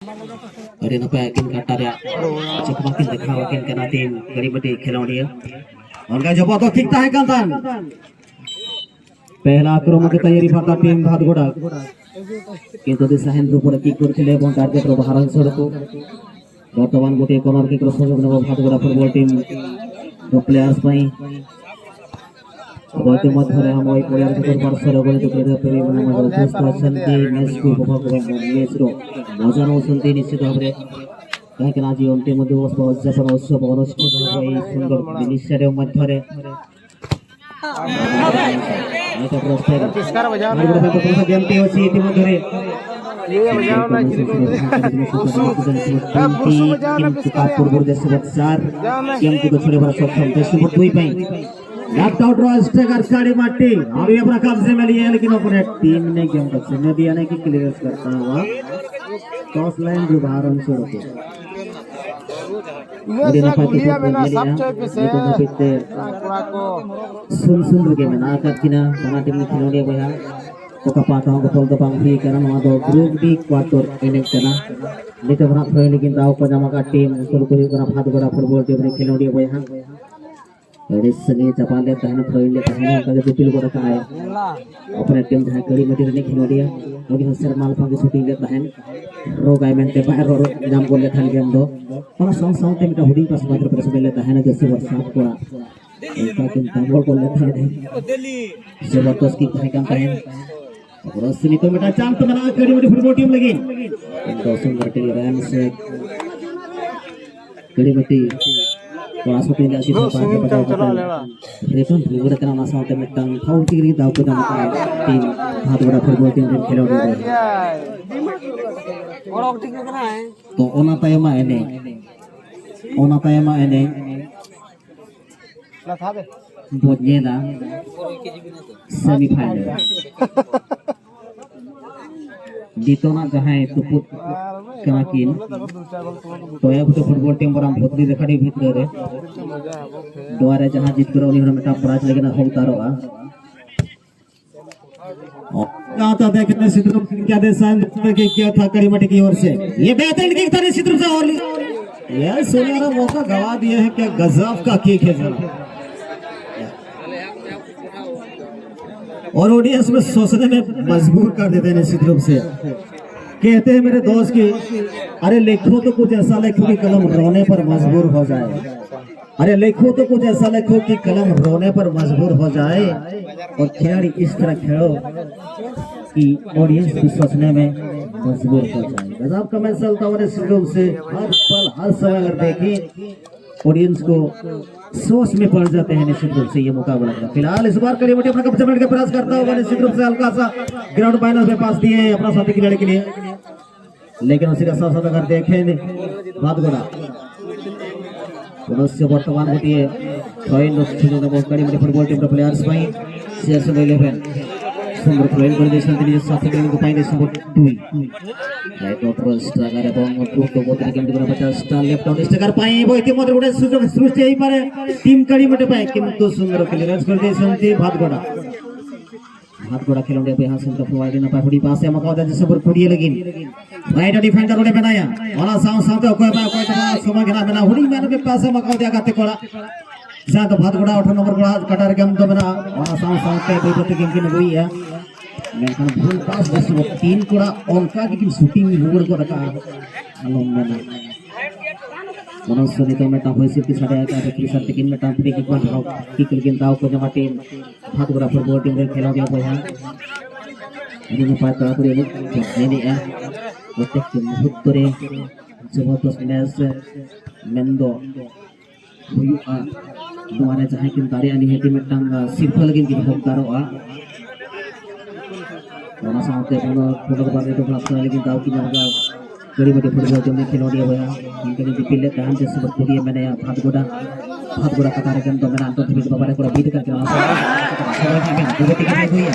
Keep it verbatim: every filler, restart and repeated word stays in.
ᱟᱹᱰᱤ ᱱᱟᱯᱟᱭ ᱟᱹᱠᱤᱱ ᱠᱟᱴᱟ ᱨᱮᱭᱟᱜ ᱪᱚᱠᱢᱟ ᱠᱤᱱ ᱫᱮᱠᱷᱟᱣ ᱟᱹᱠᱤᱱ ᱠᱟᱱᱟ ᱴᱤᱢ ᱠᱟᱹᱲᱤᱵᱟᱹᱴᱤ ᱠᱷᱮᱞᱳᱰᱤᱭᱟᱹ᱾ ᱚᱱᱠᱟ ᱡᱚᱯᱚᱜ ᱫᱚ ᱴᱷᱤᱠ ᱛᱟᱦᱮᱸ ᱠᱟᱱ ᱛᱟᱦᱮᱸᱱ᱾ ᱯᱮᱦᱞᱟ ᱟᱠᱨᱚᱢᱚᱱ ᱠᱮᱫᱟ ᱭᱟᱹᱨᱤ ᱯᱷᱟᱸᱫᱟ ᱴᱤᱢ ᱵᱷᱟᱫᱜᱚᱰᱟ᱾ ᱠᱤᱱᱛᱩ ᱫᱤᱥᱟᱦᱮᱱ ᱫᱩᱯᱩᱨ ᱠᱤᱠ ᱠᱚᱨᱛᱮ ᱞᱮ ᱵᱚᱱ ᱴᱟᱨᱜᱮᱴ ᱨᱮ ᱵᱟᱦᱟᱨ ᱥᱚᱲᱚᱠ᱾ ᱵᱚᱨᱛᱚᱢᱟᱱ ᱜᱚᱴᱤ ᱠᱚᱨᱱᱟᱨ ᱠᱤᱠ ᱨᱚᱥᱚᱡᱚᱜ ᱱᱚᱵᱚ ᱵᱷᱟᱫᱜᱚᱰᱟ ᱯᱷᱩᱴᱵᱚᱞ ᱴᱤᱢ ᱫᱚ ᱯᱞᱮᱭᱟᱨᱥ ᱯᱟᱹᱭ ᱚᱵᱚᱭ ᱛᱮ ᱢᱚᱫᱷᱭᱚ ᱨᱮ ᱦᱚᱸ ᱚᱵᱚᱭ ᱯᱞᱮᱭᱟᱨ ᱠᱤᱠ ᱯᱟᱨᱥᱚ ᱨᱮ ᱜᱚᱞᱤ ᱛᱩᱠᱨᱤ ᱨᱮ ᱯᱮᱨᱤ ᱢᱟᱱᱟ ᱢᱟᱡᱟ ᱩᱯᱨᱩᱥᱛᱟ ᱥᱟᱱᱛᱤ ᱢᱮᱪ ᱠᱚ ᱵᱚᱦᱚ ᱠᱚ ᱢᱮᱪ ᱨᱚ ᱢᱚᱡᱟ ᱱᱚ ᱥᱟᱱᱛᱤ ᱱᱤᱥᱪᱤᱛ ᱵᱷᱟᱵᱨᱮ ᱛᱟᱦᱮᱸ ᱠᱟᱱᱟ ᱡᱤᱭᱚᱱ ᱴᱤᱢ ᱫᱤᱵᱚᱥ ᱵᱟ ᱩᱫᱡᱟᱯᱚᱱ ᱩᱛᱥᱚᱵ ᱚᱱᱩᱥᱴᱷᱤᱛ ᱦᱩᱭ ᱥᱩᱱᱫᱚᱨ ᱵᱤᱱᱤᱥ ᱥᱴᱮᱰᱤᱭᱟᱢ ᱢᱚᱫᱷᱭᱚ ᱨᱮ᱾ गेम को तो छोड़े बड़ा शॉट हम जैसे बहुत दुई पाई। लेफ्ट आउट रॉ स्ट्राइकर काली माटी। अभी अपना कब्जे में लिए लेकिन अपने टीम ने गेम को छीन दिया नहीं कि क्लियर करता हुआ। टॉस लाइन जो बाहर हम छोड़ के। ᱟᱹᱰᱤ ᱱᱟᱯᱟᱭ ᱛᱮ ᱠᱚ ᱧᱮᱞᱮᱜᱼᱟ᱾ ᱱᱤᱛᱚᱜ ᱫᱷᱟᱹᱵᱤᱡ ᱛᱮ ᱥᱩᱱ ᱥᱩᱱ ᱨᱮᱜᱮ ᱢᱮᱱᱟᱜ ᱟᱠᱟᱫ ᱠᱤᱱᱟ ᱵᱟᱱᱟᱨ ᱴᱤᱢ ᱨᱮᱱ ᱠᱷᱮᱞᱳᱰᱤᱭᱟᱹ ᱵᱚᱭᱦᱟ᱾ ᱚᱠᱟ ᱯᱟᱦᱴᱟ ᱦᱚᱸ ᱵᱚᱫᱚᱞ ᱫᱚ ᱵᱟᱝ ᱦᱩᱭ ᱟᱠᱟᱱᱟ᱾ ᱱᱚᱣᱟ ᱫᱚ ᱜᱨᱩᱯ ᱰᱤ ᱠᱣᱟᱨᱴᱟᱨ ᱮᱱᱮᱡ ᱠᱟᱱᱟ᱾ ᱱᱤᱛᱚᱜ ᱫᱚ ᱱᱟᱜ ᱯᱷᱟᱭᱱᱟᱞ ᱞᱟᱹᱜᱤᱫ ᱫᱟᱣ ᱠᱚ ᱧᱟᱢ ᱟᱠᱟᱫ ᱴᱤᱢ ᱩᱱᱠᱩ ᱫᱚᱠᱚ ᱦᱩᱭᱩᱜ ᱠᱟᱱᱟ ᱵᱷᱟᱫᱜᱚᱰᱟ ᱯᱷᱩᱴᱵᱚᱞ ᱴᱤᱢ ᱨᱮᱱ ᱠᱷᱮᱞᱳᱰᱤᱭᱟᱹ ᱵᱚᱭᱦᱟ᱾ ᱟᱹᱰᱤ ᱥᱟᱺᱜᱤᱧ ᱪᱟᱯᱟᱫ ᱞᱮᱫ ᱛᱟᱦᱮᱱ, ᱯᱷᱟᱭᱱᱟᱞ ᱞᱮᱫ ᱛᱟᱦᱮᱱ, ᱚᱱᱠᱟ ᱜᱮ ᱫᱤᱯᱤᱞ ᱜᱚᱫ ᱟᱠᱟᱫ ᱟᱭ᱾ ᱚᱯᱚᱱᱮᱱᱴ ᱴᱤᱢ ᱡᱟᱦᱟᱸᱭ ᱠᱟᱹᱲᱤ ᱢᱟᱹᱴᱤ ᱨᱤᱱᱤᱡ ᱠᱷᱮᱞᱳᱰᱤᱭᱟᱹ, ᱩᱱᱤ ᱦᱚᱸ ᱥᱮᱨᱢᱟ ᱞᱟᱯᱷᱟᱝ ᱜᱮ ᱥᱩᱴᱤᱝ ᱞᱮᱫ ᱛᱟᱦᱮᱱ᱾ ᱨᱳᱜᱟᱭ ᱢᱮᱱᱛᱮ ᱵᱟᱭ ᱨᱚᱲ ᱧᱟᱢ ᱜᱚᱫ ᱞᱮᱫ ᱛᱟᱦᱮᱱ ᱜᱮᱢ ᱫᱚ᱾ ᱚᱱᱟ ᱥᱟᱶ ᱥᱟᱶᱛᱮ ᱢᱤᱫᱴᱟᱝ ᱦᱩᱰᱤᱧ ᱯᱟᱥ ᱵᱟᱫᱽ ᱨᱮ ᱯᱨᱮᱥ ᱞᱮᱫ ᱛᱟᱦᱮᱱᱟ ᱡᱟᱹᱥᱛᱤ ᱵᱚᱨᱥᱟ ᱠᱚᱲᱟ᱾ ᱚᱱᱠᱟ ᱠᱤᱱ ᱫᱟᱢᱵᱚᱞ ᱜᱚᱫ ᱞᱮᱫ ᱛᱟᱦᱮᱱ᱾ ᱡᱚᱵᱚᱨᱫᱚᱥ ᱠᱤᱠ ᱛᱟᱦᱮᱸ ᱠᱟᱱ ᱛᱟᱦᱮᱸᱫ᱾ ᱚᱵᱚᱥᱥᱳᱭ ᱱᱤᱛᱚᱜ ᱢᱤᱫᱴᱟᱝ ᱪᱟᱱᱥ ᱢᱮᱱᱟᱜᱼᱟ ᱠᱟᱹᱲᱤᱢᱟᱹᱴᱤ ᱯᱷᱩᱴᱵᱚᱞ ᱴᱤᱢ ᱞᱟᱹᱜᱤᱫ᱾ ᱠᱤᱱᱛᱩ ᱥᱩᱱᱫᱚᱨ ᱠᱞᱤᱭᱟᱨᱮᱱᱥ ᱥᱮ ᱠᱟᱹᱲᱤᱢᱟᱹᱴᱤ ᱠᱚᱲᱟ ᱥᱚᱯᱤᱝ ᱨᱮᱭᱟᱜ ᱥᱤᱫᱷᱟᱹ ᱯᱟᱥ ᱨᱮ ᱵᱟᱡᱟᱣ ᱠᱟᱛᱮ ᱨᱤᱴᱟᱨᱱ ᱨᱩᱣᱟᱹᱲ ᱠᱟᱱᱟ᱾ ᱚᱱᱟ ᱥᱟᱶᱛᱮ ᱢᱤᱫᱴᱟᱝ ᱯᱷᱟᱣᱩᱞ ᱠᱤᱠ ᱨᱮ ᱫᱟᱣ ᱠᱚ ᱧᱟᱢ ᱟᱠᱟᱫᱟ ᱴᱤᱢ ᱵᱷᱟᱫᱜᱚᱰᱟ ᱯᱷᱩᱴᱵᱚᱞ ᱴᱤᱢ ᱨᱮᱱ ᱠᱷᱮᱞᱳᱰᱤᱭᱟᱹ ᱠᱚ᱾ ᱛᱚ ᱚᱱᱟ ᱛᱟᱭᱚᱢᱟᱜ ᱮᱱᱮᱡ, ᱚᱱᱟ ᱛᱟᱭᱚᱢᱟᱜ ᱮᱱᱮᱡ ᱵᱚᱱ ᱧᱮᱞᱟ ᱥᱮᱢᱤᱯᱷᱟᱭᱱᱟᱞ᱾ ᱱᱤᱛᱚᱜ ᱡᱟᱦᱟᱸᱭ ᱛᱩᱯᱩᱫ ᱠᱟᱱᱟ ᱠᱤᱱ, ᱴᱚᱭᱟ ᱵᱷᱩᱴᱟᱹ ᱯᱷᱩᱴᱵᱚᱞ ᱴᱤᱢ ᱵᱚᱱᱟᱢ ᱵᱷᱚᱛᱞᱤ ᱨᱮᱠᱷᱟᱰᱤ ᱵᱷᱤᱛᱨᱤ ᱨᱮ᱾ ᱱᱚᱣᱟ ᱨᱮ ᱡᱟᱦᱟᱸ ᱡᱤᱛᱠᱟᱹᱨᱚᱜ, ᱩᱱᱤ ᱦᱚᱸ ᱢᱤᱫᱴᱟᱝ ᱯᱨᱟᱭᱤᱡᱽ ᱞᱟᱹᱜᱤᱫ ᱦᱚᱠᱫᱟᱨᱚᱜᱼᱟ᱾ कहा था, देखने सिद्धरूप क्या दे साइन देखने की क्या था कड़ी मटी की ओर से। ये बेहतरीन किक था निश्चित रूप से। और ये सोनेरा मौका गवा दिया है, क्या गजब का किक है जरा। और ऑडियंस में सोचने में मजबूर कर देते हैं निश्चित रूप से। कहते हैं मेरे दोस्त की, अरे लिखो तो कुछ ऐसा लिखो कि कलम रोने पर मजबूर हो जाए। अरे लिखो तो कुछ ऐसा लिखो कि कलम रोने पर मजबूर हो जाए। और खिलाड़ी इस तरह खेलो कि ऑडियंस भी सोचने में मजबूर हो जाए। गजब का मैच चलता हुआ निश्चित रूप से। हर पल हर समय अगर देखें, ऑडियंस को सोच में पड़ जाते हैं निश्चित रूप से ये मुकाबला। फिलहाल इस बार करीब अपना कब्जा मिनट का प्रयास करता हुआ निश्चित रूप से हल्का सा ग्राउंड माइनस में पास दिए हैं अपना साथी खिलाड़ी के लिए। लेकिन उसी का साथ साथ अगर देखें, भादगोड़ा पुनश्च वर्तमान गोटिए थ्रोइन रक्षण कड़ी मटे फुटबॉल टीम प्लेयर्स भाई सीएसएम इलेवन सुंदर थ्रोइन कर देसन तेरे साथी के को पाएंगे नंबर टू। राइट आउट पर स्ट्राइकर है, बॉल टू को बोतल के अंदर बचा स्टार लेफ्ट आउट स्ट्राइकर पाए वो इतिमধ্যে গোটে সুযোগ সৃষ্টি হইপারে টিম কড়ি মটে পাए, কিন্তু সুন্দর ক্লিয়ারেন্স করে দিয়েছেন ভাদগোড়া। ভাদগোড়া খেলোয়াড় पे हासिल का फॉरवर्ड ना पाहुड़ी पास है मकावदा जैसे पर कुड़िए लगी। राइट डिफेंडर उड़े बनाया। वाला साउंड साउंड को कोई कोई तो समय गिरा बना हुड़ी मैंने भी पास है मकावदा का ते कोड़ा। ᱥᱟᱶᱛᱮ ᱵᱷᱟᱫᱽᱜᱚᱲᱟ ᱟᱴᱷᱟᱨᱚ ᱱᱚᱢᱵᱚᱨ ᱜᱚᱲᱟ ᱠᱟᱴᱟ ᱨᱮᱜᱮ ᱟᱢ ᱫᱚ ᱢᱮᱱᱟᱜᱼᱟ᱾ ᱚᱱᱟ ᱥᱟᱶ ᱥᱟᱶᱛᱮ ᱵᱟᱹᱭ ᱵᱟᱹᱭ ᱛᱮ ᱜᱮᱢ ᱠᱤᱱ ᱟᱹᱜᱩᱭᱮᱫᱼᱟ᱾ ᱢᱮᱱᱠᱷᱟᱱ ᱵᱷᱩᱞ ᱯᱟᱥ ᱫᱚ ᱥᱩᱫᱷᱩ ᱛᱤᱱ ᱠᱚᱲᱟ ᱚᱱᱠᱟ ᱜᱮᱠᱤᱱ ᱥᱩᱴᱤᱝ ᱨᱩᱣᱟᱹᱲ ᱜᱚᱫ ᱟᱠᱟᱫᱼᱟ᱾ ᱟᱞᱚᱢ ᱢᱮᱱᱟ᱾ ᱚᱱᱟ ᱥᱩᱫᱷᱩ ᱱᱤᱛᱚᱜ ᱢᱤᱫᱴᱟᱝ ᱦᱚᱭ ᱦᱤᱥᱤᱫ ᱠᱤᱱ ᱥᱟᱰᱮ ᱟᱠᱟᱫᱼᱟ᱾ ᱨᱮᱯᱷᱟᱨᱤ ᱥᱟᱨ ᱛᱟᱹᱠᱤᱱ ᱢᱤᱫᱴᱟᱝ ᱯᱷᱨᱤ ᱠᱤᱠ ᱵᱟᱝ ᱫᱷᱟᱣ ᱠᱤᱠ ᱞᱟᱹᱜᱤᱫ ᱫᱟᱣ ᱠᱚ ᱧᱟᱢᱟ ᱴᱤᱢ ᱵᱷᱟᱫᱽᱜᱚᱲᱟ ᱯᱷᱩᱴᱵᱚᱞ ᱴᱤᱢ ᱨᱮᱱ ᱠᱷᱮᱞᱳᱰᱤᱭᱟᱹ ᱵᱚᱭᱦᱟ᱾ ᱟᱹᱰᱤ ᱱᱟᱯᱟᱭ ᱛᱟᱲᱟᱛᱟᱲᱤ ᱮᱱᱮᱡ ᱮᱱᱮᱡᱼᱟ᱾ ᱯᱨᱚᱛᱮᱠᱴᱤ ᱢᱩᱦᱩᱨᱛᱚ ᱨᱮ ᱡᱚᱵᱚᱨᱫᱚᱥ ᱢᱮᱪ ᱢᱮᱱᱫᱚ ᱦᱩᱭᱩᱜᱼᱟ᱾ ᱱᱚᱣᱟ ᱨᱮ ᱡᱟᱦᱟᱸᱭ ᱠᱤᱱ ᱫᱟᱲᱮᱭᱟᱜᱼᱟ, ᱱᱤᱦᱟᱹᱛᱤ ᱢᱤᱫᱴᱟᱝ, ᱟᱸ, ᱥᱤᱨᱯᱷᱟᱹ ᱞᱟᱹᱜᱤᱫ ᱠᱤᱱ ᱦᱚᱠᱫᱟᱨᱚᱜᱼᱟ᱾ ᱚᱱᱟ ᱥᱟᱶᱛᱮ ᱯᱩᱱᱚᱨ-, ᱯᱩᱱᱚᱨᱵᱟᱨ ᱨᱮ ᱫᱚᱦᱲᱟ ᱥᱟᱹᱨᱤ ᱞᱟᱹᱜᱤᱫ ᱫᱟᱣ ᱠᱤᱱ ᱧᱟᱢ ᱮᱫᱟ᱾ ᱠᱟᱹᱲᱤᱵᱟᱹᱴᱤ ᱯᱷᱩᱴᱵᱚᱞ ᱡᱚᱢᱤ ᱠᱷᱮᱞᱳᱰᱤᱭᱟᱹ ᱵᱚᱭᱦᱟ ᱩᱱᱠᱤᱱ ᱫᱤᱯᱤᱞ ᱞᱮᱫ ᱛᱟᱦᱮᱸᱱ ᱡᱮ ᱥᱩᱵᱚᱨ ᱠᱩᱲᱤᱭᱮ ᱢᱮᱱᱟᱭᱟ ᱵᱷᱟᱫᱽᱜᱚᱰᱟ᱾ ᱵᱷᱟᱫᱽᱜᱚᱰᱟ ᱠᱟᱛᱷᱟ ᱨᱮᱜᱮ ᱫᱚ ᱢᱮᱱᱟᱜ ᱫᱚ ᱫᱷᱤᱵᱤ ᱵᱟᱵᱟ ᱨᱮ ᱠᱚᱲᱟ ᱵᱤᱫ ᱠᱟᱛᱮ ᱚᱱᱟ ᱥᱟᱶᱛᱮ ᱥᱚᱢᱚᱭ ᱦᱟᱸᱜ ᱢᱮᱱᱟᱜ ᱫᱩᱵᱟᱹᱛᱤ ᱜᱮ ᱦᱩᱭᱟ᱾